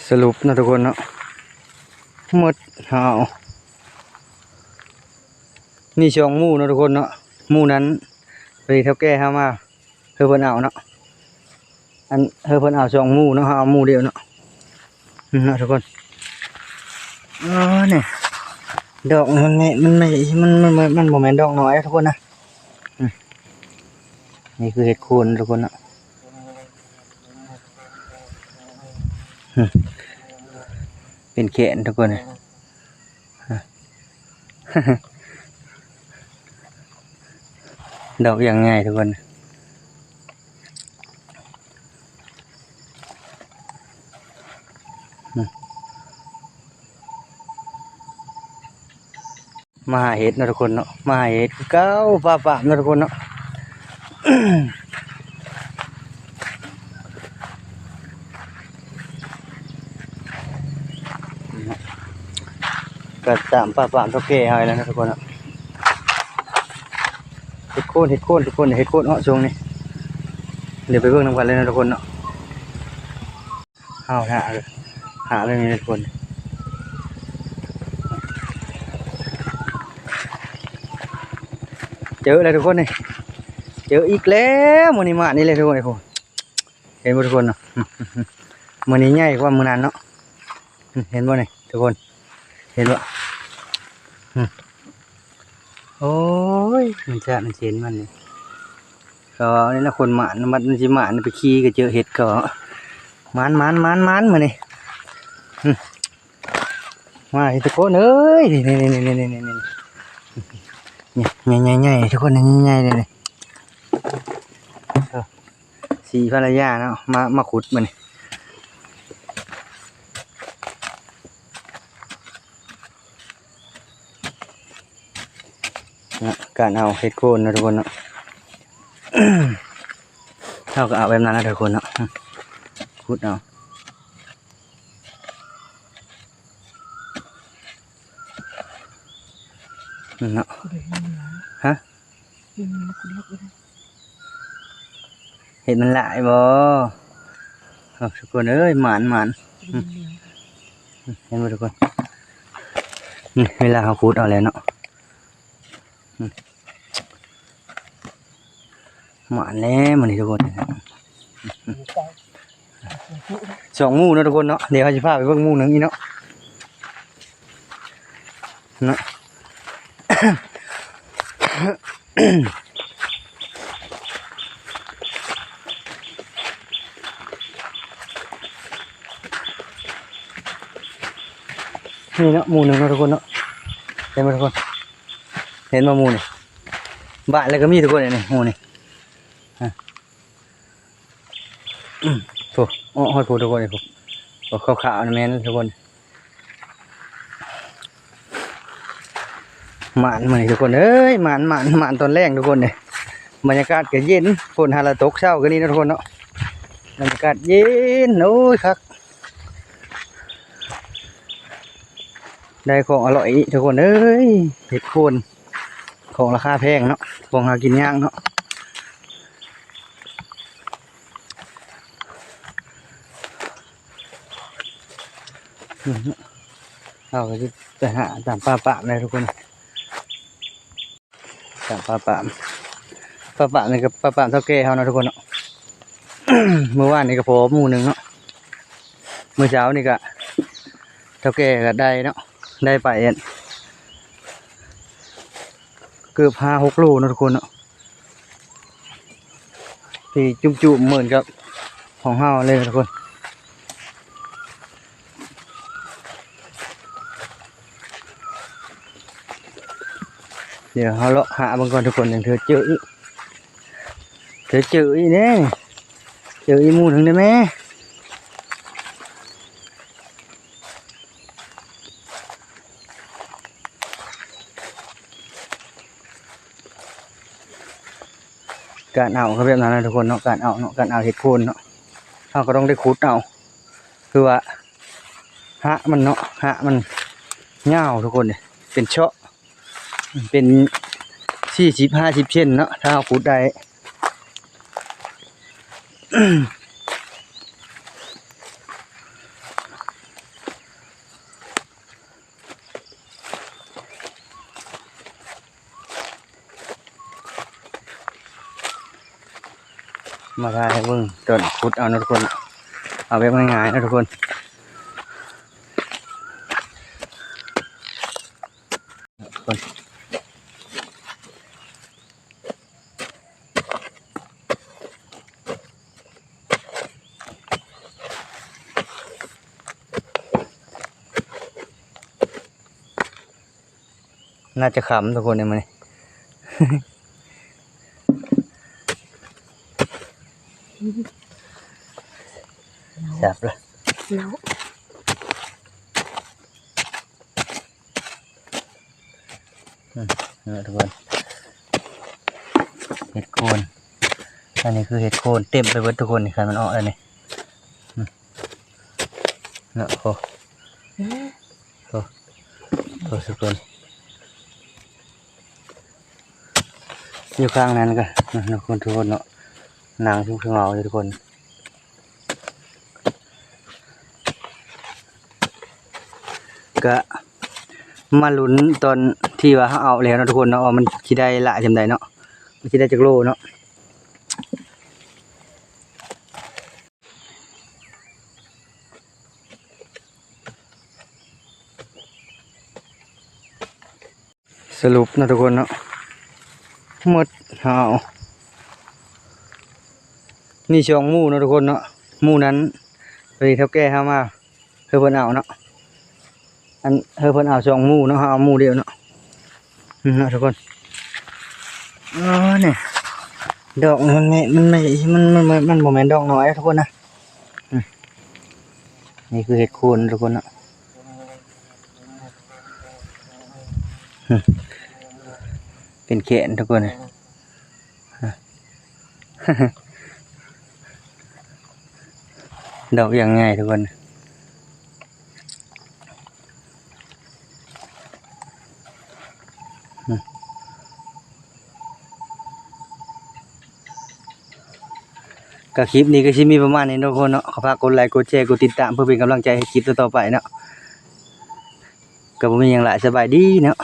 ສະຫຼຸບເນາະທຸກຄົນເນາະ ໝົດເຮົາ ມີສອງໝູ່ເນາະທຸກຄົນເນາະ. ໝູ່ນັ້ນ ໄປເຖົ້າແກ່ເຮົາມາ ເພິ່ນເອົາເນາະ ອັນເພິ່ນເອົາສອງໝູ່ເນາະ ເຮົາເອົາໝູ່ດຽວເນາະ ເນາະທຸກຄົນ. ເອີ ນີ້ ດອກມັນແມ່ນ ມັນແມ່ນ ມັນ ມັນ ມັນບໍ່ແມ່ນດອກນ້ອຍເດ້ທຸກຄົນນະ. ນີ້ຄືເຫັດໂຄນທຸກຄົນເນາະ ເປັນແຂນທຸກຄົນ ດອກຢ່າງໃຫຍ່ທຸກຄົນ. ມາຫາເຫັດເນາະທຸກຄົນເນາະ ມາຫາເຫັດຄືເກົ່າ ປ່າປາມເນາະທຸກຄົນເນາະ. ກໍຕາມປ່າປາມເຖົ້າແກ່ເຮົານີ້ແຫຼະເນາະທຸກຄົນເນາະ. ເຫັດໂຄນ ເຫັດໂຄນທຸກຄົນ ເຫັດໂຄນເນາະຊ່ວງນີ້ ດຽວໄປເບິ່ງນຳກັນເລີຍເນາະທຸກຄົນເນາະ. ເຮົາຫາ ຫາເລື່ອງນີ້ທຸກຄົນ ເຈີແລ້ວທຸກຄົນນີ້ ເຈີອີກແລ້ວ. ມື້ນີ້ມານີ້ເລີຍທຸກຄົນ ເຫັນບໍ່ທຸກຄົນເນາະ ມື້ນີ້ໃຫຍ່ກວ່າມື້ນັ້ນເນາະ. ເຫັນບໍ່ນີ້ທຸກຄົນ ເຫັນບໍ່? ໂອ້ຍ ມັນຈະ ມັນເຫັນມັນນີ້ ກໍນີ້ນະ ຄົນໝານ ມັນຊິໝານໄປຂີ່ກໍເຈີເຫັດກໍ ໝານ ໝານ ໝານ ໝານມື້ນີ້. ມາເດີທຸກຄົນເອີຍ ນີ້ ນີ້ ນີ້ ໃຫຍ່ໆໆ ທຸກຄົນ ໃຫຍ່ໆເລີຍນີ້. ເອີ ສີພັນລະຍາເນາະ ມາ ມາຂຸດມື້ນີ້ ນະ ການເອົາເຫັດໂຄນເນາະທຸກຄົນເນາະ ເຮົາກໍເອົາແບບນັ້ນລະທຸກຄົນເນາະ ຂຸດເອົາເນາະ. ຮະ? ເຫັດມັນຫຼາຍບໍ່? ເອົາ ທຸກຄົນເອີຍ ໝານ ໝານ ເຫັນບໍ່ທຸກຄົນ? ນີ້ເວລາເຮົາຂຸດເອົາແລ້ວເນາະ ໝານແລ້ວມື້ນີ້ທຸກຄົນ. ສອງໝູ່ເນາະທຸກຄົນເນາະ ດຽວເຮົາຊິພາໄປເບິ່ງໝູ່ໜຶ່ງອີກເນາະ ເນາະ. ນີ້ເນາະ ໝູ່ໜຶ່ງເນາະທຸກຄົນເນາະ ເຫັນບໍ່ທຸກຄົນ? ເຫັນບໍ່ໝູ່ນີ້? ບາດແລ້ວກໍມີທຸກຄົນ ນີ້ໝູ່ນີ້ ອາ ໂອ້ ຮອດພຸ້ນທຸກຄົນ ນີ້ພຸ້ນ ຂາວໆ ນີ້ແມ່ນທຸກຄົນ. ໝານມື້ນີ້ທຸກຄົນເອີຍ ໝານ ໝານ ໝານຕອນແລງທຸກຄົນເອີຍ. ບັນຍາກາດກໍເຢັນ ຝົນຫາລະຕົກເຊົ້າຄືນີ້ເນາະທຸກຄົນເນາະ ບັນຍາກາດເຢັນ ໂອ້ຍ ຄັກ. ໄດ້ຂອງອະລ່ອຍອີກທຸກຄົນເອີຍ ເຫັດໂຄນ ຂອງລາຄາແພງເນາະ ຂອງຫາກິນຍາກເນາະ. ເຮົາກໍຊິໄປຫາຕາມປ່າປາມເລີຍທຸກຄົນ ຕາມປ່າປາມ ປ່າປາມນີ້ກໍປ່າປາມເຖົ້າແກ່ເຮົາເນາະທຸກຄົນເນາະ. ມື້ວານນີ້ກໍພໍໝູ່ໜຶ່ງເນາະ ມື້ເຊົ້ານີ້ກໍເຖົ້າແກ່ກໍໄດ້ເນາະ ໄດ້ໄປອັນ ເກືອບຫ້າຫົກໂລເນາະທຸກຄົນເນາະ ທີ່ຈຸ້ມໆ ເໝືອນກັບຂອງເຮົາເລີຍເນາະທຸກຄົນ. ດຽວເຮົາເລາະຫາເບິ່ງກ່ອນທຸກຄົນ ຍັງເທື່ອເຈີອີກ ເທື່ອເຈີອີກແນ່ ເຈີອີກໝູ່ໜຶ່ງໄດ້ແມ. ການເອົາກໍແບບນັ້ນນະທຸກຄົນເນາະ ການເອົາເນາະ ການເອົາເຫັດໂຄນເນາະ ເຮົາກໍຕ້ອງໄດ້ຂຸດເອົາ ຄືວ່າຮາກມັນເນາະ ຮາກມັນຍາວທຸກຄົນເດ້ ເປັນເຊາະ ເປັນສີ່ສິບ ຫ້າສິບເຊັນເນາະ ຖ້າເຮົາຂຸດໄດ້. ນີ້ ມາຖ່າຍໃຫ້ເບິ່ງຕອນຂຸດເອົາເນາະທຸກຄົນ ເອົາແບບງ່າຍໆເນາະທຸກຄົນ ທຸກຄົນ ໜ້າຈະຄ່ຳທຸກຄົນ ໃນມື້ນີ້ ແຊບເລີຍ ເນາະ ອືມ ເນາະທຸກຄົນ ເຫັດໂຄນ ອັນນີ້ຄືເຫັດໂຄນ ເຕັມໄປເບິດທຸກຄົນ ນີ້ ຄັນມັນອອກແລ້ວນີ້ ອືມ ເນາະ ໂອ້ ໂອ້ ໂອ້ ທຸກຄົນ ຢູ່ຂ້າງນັ້ນກໍ ເນາະ ທຸກຄົນເນາະ ນາງຄືເຫງົາຢູ່ທຸກຄົນ ກະມາລຸ້ນຕອນທີ່ວ່າເຮົາເອົາແລ້ວເນາະທຸກຄົນເນາະ ວ່າມັນຊິໄດ້ຫຼາຍສ່ຳໃດເນາະ ມັນຊິໄດ້ຈັກໂລເນາະ. ສະຫຼຸບເນາະທຸກຄົນເນາະ ໝົດເຮົາ ນີ້ສອງໝູ່ເນາະທຸກຄົນເນາະ ໝູ່ນັ້ນ ພໍດີເຖົ້າແກ່ເຮົາມາ ເພິ່ນເອົາເນາະ ອັນ ເພິ່ນເອົາສອງໝູ່ເນາະ ເຮົາເອົາໝູ່ດຽວເນາະ ເນາະທຸກຄົນ ອໍ ນີ້ ດອກມັນ ມັນ ມັນ ມັນ ມັນ ມັນບໍ່ແມ່ນດອກນ້ອຍເດ້ທຸກຄົນນະ ອືມ ນີ້ຄືເຫັດໂຄນທຸກຄົນເນາະ ອືມ ເປັນແຂນທຸກຄົນ ດອກຢ່າງໃຫຍ່ທຸກຄົນ ອືມ ກໍຄລິບນີ້ກໍຊິມີປະມານນີ້ເນາະທຸກຄົນເນາະ ກໍຝາກກົດໄລ ກົດແຊ ກົດຕິດຕາມ ເພື່ອເປັນກຳລັງໃຈໃຫ້ຄລິບຕໍ່ໆໄປເນາະ ກໍບໍ່ມີຫຍັງຫຼາຍ ສະບາຍດີເນາະ.